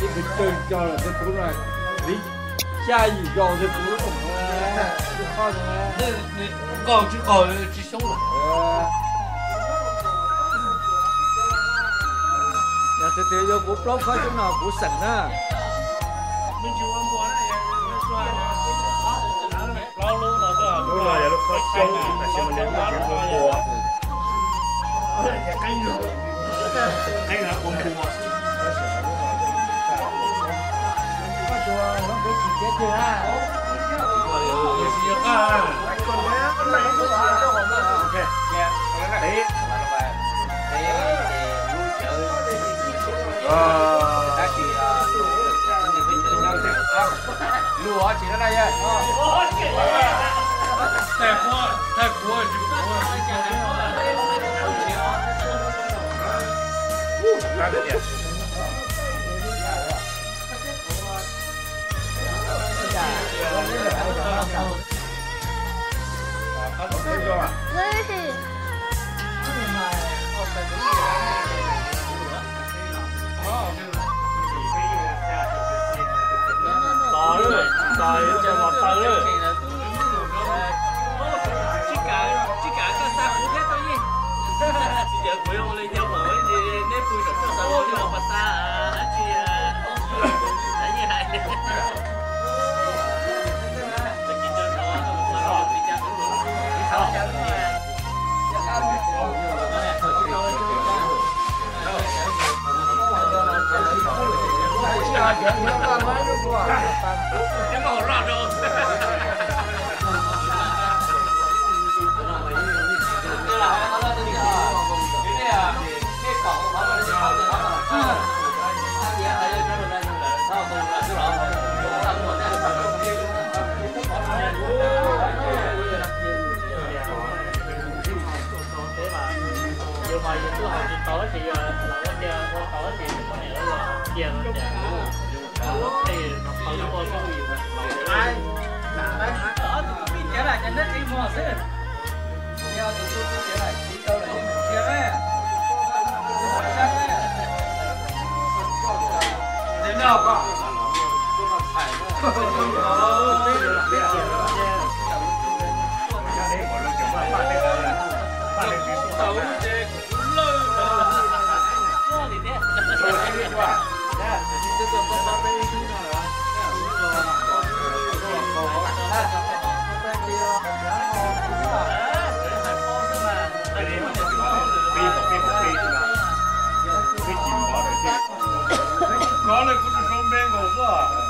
Ib tug cog lawm kuv, ib xya yim zaus kuv, qaug tsis qaug tsis xyoob lawm. Yog tias yuav kuv plaub khob xyoob no kuv xeem na. Lub no yog lub khob xyoob, tab sis mas nws muaj tsis muaj npua. Tos, tos, tos, tos. Tsis kam, tsis kam koj xa kuv thiab tau yeej. Tsis yog kuv ua li nyob mas neb pw saum txoj xav ua li los pas xa dab tsi. Kov li kuv tus sau npe nkaus xwb.